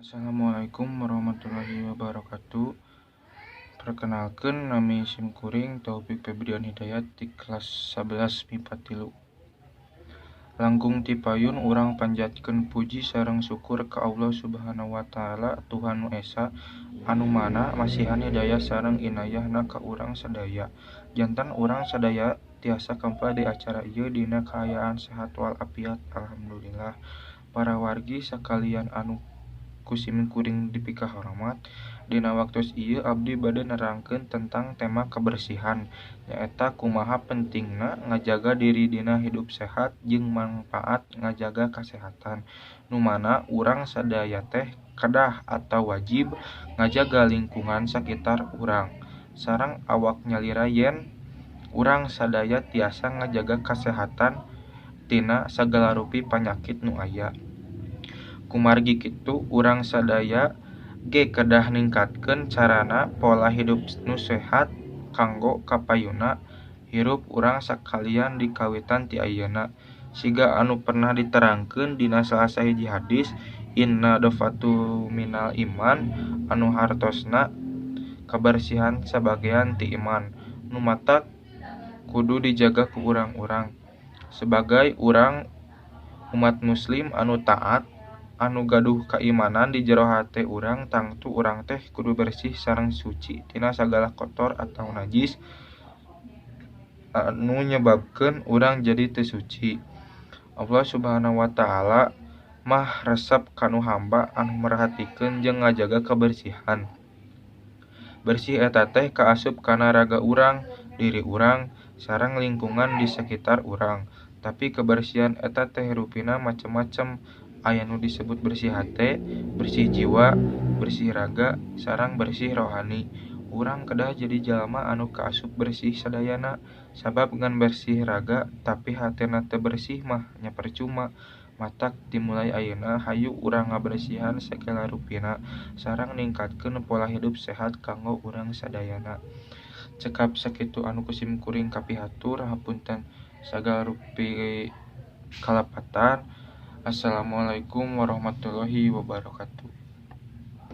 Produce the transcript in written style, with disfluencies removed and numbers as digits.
Assalamualaikum warahmatullahi wabarakatuh. Perkenalkan, nami sim kuring Taufik Febrian Hidayat di kelas 11 MIPA 3. Langkung ti payun urang panjatkeun puji sareng syukur ka Allah Subhanahu wa taala, Tuhan Nu Esa, anu mana masihan hidayah sareng inayahna ka urang sadaya. Janten urang sadaya tiasa kempal di acara ieu dina kaayaan sehat walafiat, alhamdulillah. Para wargi sakalian anu ku sim kuring dipikahormat, dina waktos ieu abdi bade nerangkeun tentang tema kebersihan, nyaeta kumaha pentingna ngajaga diri dina hidup sehat jeung mangpaat ngajaga kasehatan, nu mana urang sadaya teh kedah atawa wajib ngajaga lingkungan sakitar urang sareng awak nyalira yen urang sadaya tiasa ngajaga kasehatan tina sagala rupi panyakit nu aya. Kumargi kitu, urang sadaya ge kedah ningkatkeun carana pola hidup nu sehat kanggo kapayunna hirup urang sakalian dikawitan ti ayeuna. Siga anu pernah diterangkeun dina salah sahiji hadis, "Inna dhofatu minal iman", anu hartosna kabersihan sabagean ti iman, nu matak kudu dijaga ku urang-urang. Sebagai urang umat muslim anu taat, anu gaduh kaimanan di jero hate urang, tangtu urang teh kudu bersih sareng suci tina sagala kotor atawa najis anu nyebabkeun urang jadi teu suci. Allah Subhanahu wa taala mah resep kanu hamba anu merhatikeun jeung ngajaga kebersihan. Bersih eta teh kaasup kana raga urang, diri urang, sareng lingkungan di sakitar urang. Tapi kebersihan eta teh rupina macem-macem, aya nu disebut bersih hate, bersih jiwa, bersih raga, sareng bersih rohani. Urang kedah jadi jalma anu kaasup bersih sadayana, sabab ngan bersih raga tapi hatena teu bersih mah nya percuma. Matak dimulai ayeuna hayu urang ngabersihan sagala rupina sareng ningkatkeun pola hidup sehat kanggo urang sadayana. Cekap sakitu anu ku sim kuring kapihatur, hapunten sagala rupi kalepatan. Assalamualaikum warahmatullahi wabarakatuh.